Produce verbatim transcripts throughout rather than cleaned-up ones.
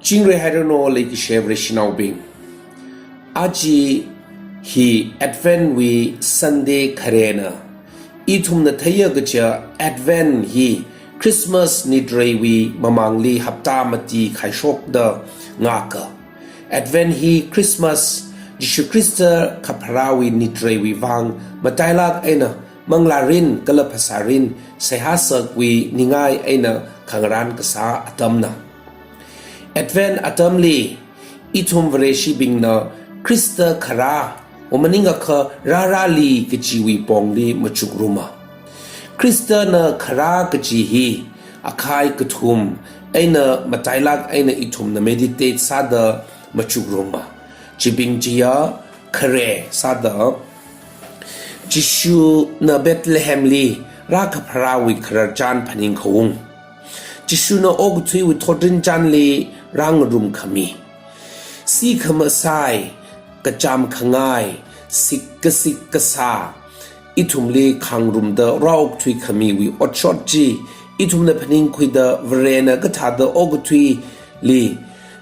Chingri hairanu leikashi Vareshinaobing. Aja hi Advent wui Sunday kharena. Ithumna theiya kaja Advent hi Christmas nitreiwui mamangli hapta mati khaishokda ngaka. Advent hi Christmas, Jishu Khrista kapharāwui nitreiwui vang matailak eina manglārin kala phasārin seihā sakwui ningai eina khangarān kasā atamna. Advent atamli ithum Vareshibingna Khrista kharā, o maningakha rārāli kajiwui pongli machukruma. Khristana kharā kaji hi akhai kathum eina matailak eina ithumna meditate sāda machukruma. Chibing chiya khare sāda, Jishuna Bethlehemli rākapharāwui khararchan phaningkhaung. Jishuna okathuiwui thotrinchānli rāngarumkhami. Sikhamasai, kacham khangai, sik kasik kasā, ithumli khangarumda rāokthuikhamiwui otshot chi ithumna phaningkhuida Varena kathāda okathuili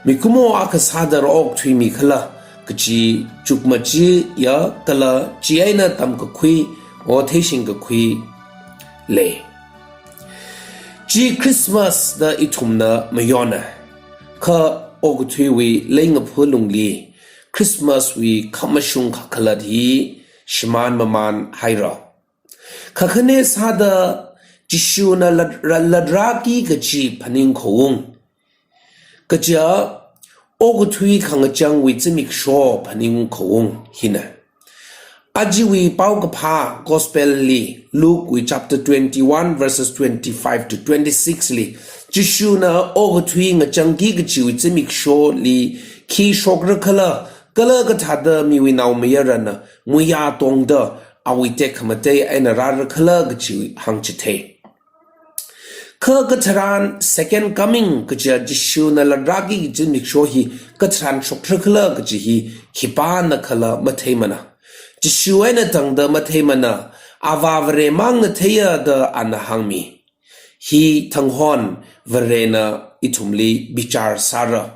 mikumo akha sāda rāokthuimikhala kaji chukmachiya kala chieina tamkakhui, o theishingkakhui lei. Chi Christmas da ithumna mayona. Kha okathuiwui leingaphā lungli Christmas wui khamashung kakhalat hi shimān mamānhaira. Kakhane sāda Jishuna lat-, ra-, latrāki kaji phaningkhaung. Kaja okathui khangachangwui zimiksho phaningkhaung hina. Ajawui paokaphā Gospel li, Luke wui chapter twenty-one verses twenty-five to twenty-six li, Jishuna okathui ngachangki kajiwui zimiksholi khi shokrakhala, kala kathāda miwui naomayarana muiya tongda awui tekhamatei eina rārakhala kaji hāngchithei. Kha katharan second coming kaja Jishuna latrāki kaji zimiksho hi katharan shokrakhala kaji hi khipānakhala matheimana. Jishu eina tangda matheimana, Avā Vare mangna theiya da ana hāngmi. Hi thanghon Varena ithumli bichar sāra.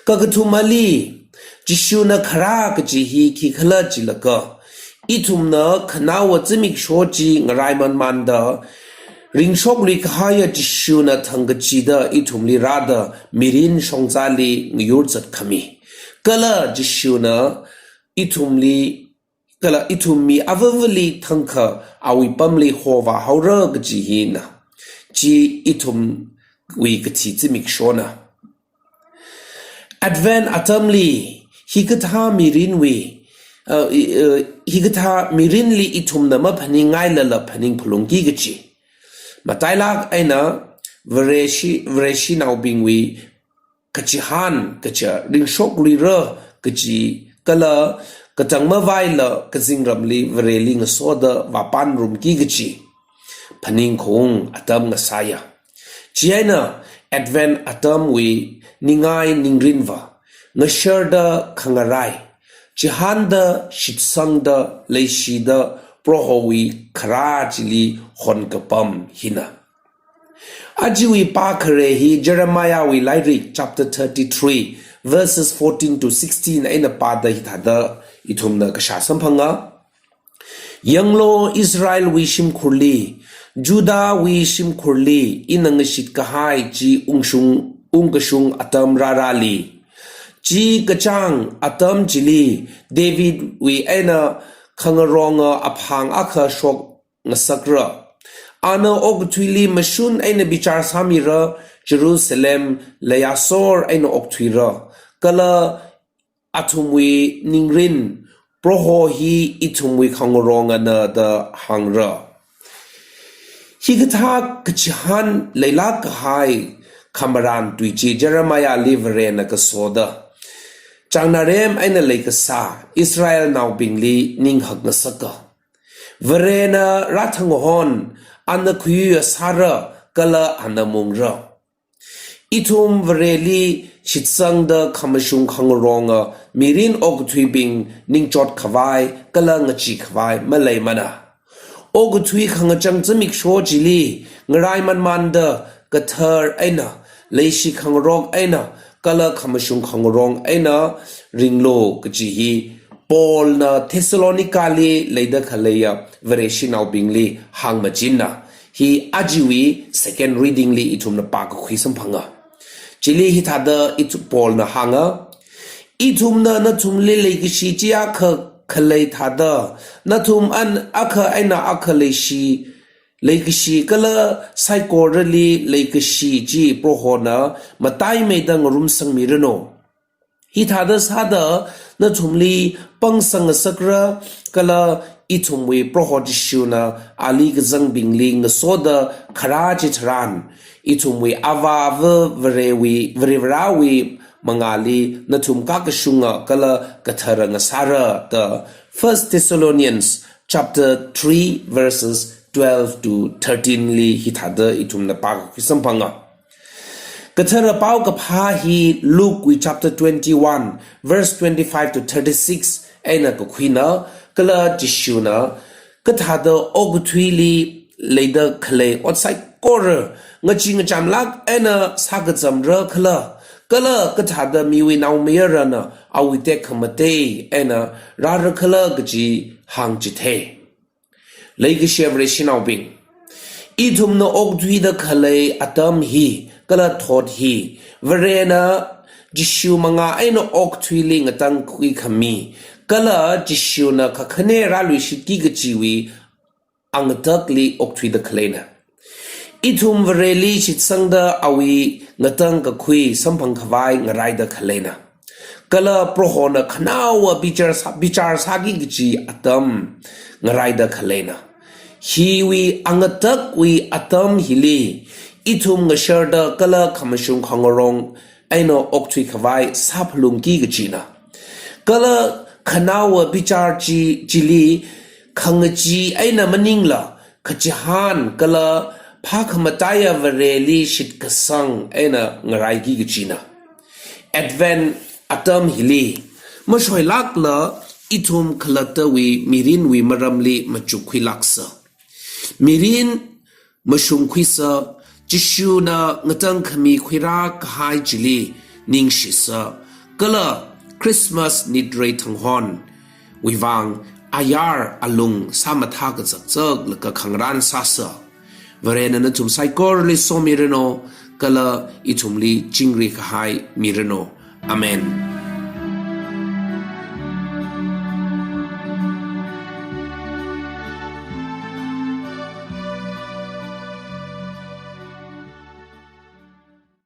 Kakathumali, Jishuna kharā kaji hi khikhala jilaga, ithumna khanaowa zimiksho chi ngaraimanmanda, ringshokluikahaiya Jishuna thangkachida ithumli rāda mirin shongzali ngayurzat khami. Kala Jishuna ithumli, kala ithum mi avāvali thangkha awui pamli hovāhaora kaji hina. Chi ithumwui kathi zimikshona. Advent atamli, hikathā mirinwui, uh, i-, uh, hikathā mirinli ithumna maphaningngailala phaning phalungki kaji. Matailak eina Vareshi, Vareshinaobingwui kachihān kaja ringshokluira kaji kala katang mavaila kazingramli Vareli ngasoda vāpanrumki kaji phaningkhaung atam ngasāya. Chieina Advent atamwui ningai ningrinva, ngasharda khangarai, chihānda shitsangda leishida Prohowui kharā chili honkapam hina. Ajawui pā khare hi Jeremiahwui lairik chapter thirty-three, verses fourteen to sixteen eina pāda hithāda ithumna kashā samphanga. Yanglu Israelwui shimkhurli, Judahwui shimkhurli, ina ngashitkahai chi ungshung, ungkashung atam rārāli. Chi kachāng atam chili, Davidwui eina khangaronga aphāng akha shok ngasakra. Ana okathuili mashun eina bichar sāmira, Jerusalem leiasor eina okthuira. Kala athumwui ningrin, Proho hi ithumwui khangarongana da hāngra. Hikathā kachihān leilak kahai khamarān tui chi Jeremiahli Varena kasoda, changnarem eina leikasā Israelnaobingli ninghak ngasaka. Varena rāthang hon, ana khuiya sāra kala ana mungra. Ithum Vareli shitsangda khamashung khangaronga mirin okathuibing ningchot khavai kala ngachee khavai maleimana. Okathui khangachang zimiksho chili ngaraimanmanda kathar eina leishi khangarok eina kala khamashung khangarong eina ringlu kaji hi Paulna Thessalonicali leida khaleiya Vareshinaobingli hāngmachinna. Hi ajawui second reading li ithumna pākakhui samphanga. Chili hithāda ithu-, Paulna hānga, ithumna nathumli leikashi chiakha khalei thāda, nathum an akha eina akha leishi, leikashi kala saikorali leikashi chi Prohona mataimeida ngarumsangmiranu. Hithāda sāda nathumli pangsangngasakra kala ithumwui Proho Jishuna ali kazangbingli ngasoda kharā chitharan, ithumwui Avāva Varewui, Varivarāwui mangāli nathum kakashunga kala kathara ngasāra da First Thessalonians chapter three verses twelve to thirteen li hithāda ithumna pākakhui samphanga. Kathara paokaphā hi Luke wui chapter twenty-one verse twenty-five to thirty-six eina kakhuina, kala Jishuna kathāda okathuili leida khalei ot saikora ngachee ngachamlāk eina sākazamra khala, kala kathāda miwui naomayarana awui tekhamatei eina rāra khala kaji hāngchithei. Leikashiya Vareshinaobing, ithumna okthuida khalei atam hi kala thot hi, Varena Jishu mangā eina okthuili ngatangkhui khami, kala Jishuna kakhane rāluishitki kajiwui angatakli okthuida khaleina. Ithum Vareli shitsangda awui ngatangkakhui samphang khavai ngaraida khaleina. Kala Prohona khanaowa bichar sā, bichar sāki kaji atam ngaraida khaleina. Hiwui angatakwui atam hili ithum ngasharda kala khamashung khangarong eina okthui khavai sāphalungki kajina. Kala khanaowa bichar chi, chili khangachee eina maningla, kachihān kala phākhamataiya Vareli shitkasang eina ngaraiki kajina. Advent atam hili mashoilākla ithum khalattawui mirinwui maramli machukkhuilāksa. Mirin mashungkhuisa, Jishuna ngatangkhami khuirā kahai chili ningshisa, kala Christmas nitrei thanghonwui vang ayar alung sāmathā kazakzak laga khangarān sāsa. Varena nathum saikorali somiranu, kala ithumli chingri kahai miranu. Amen.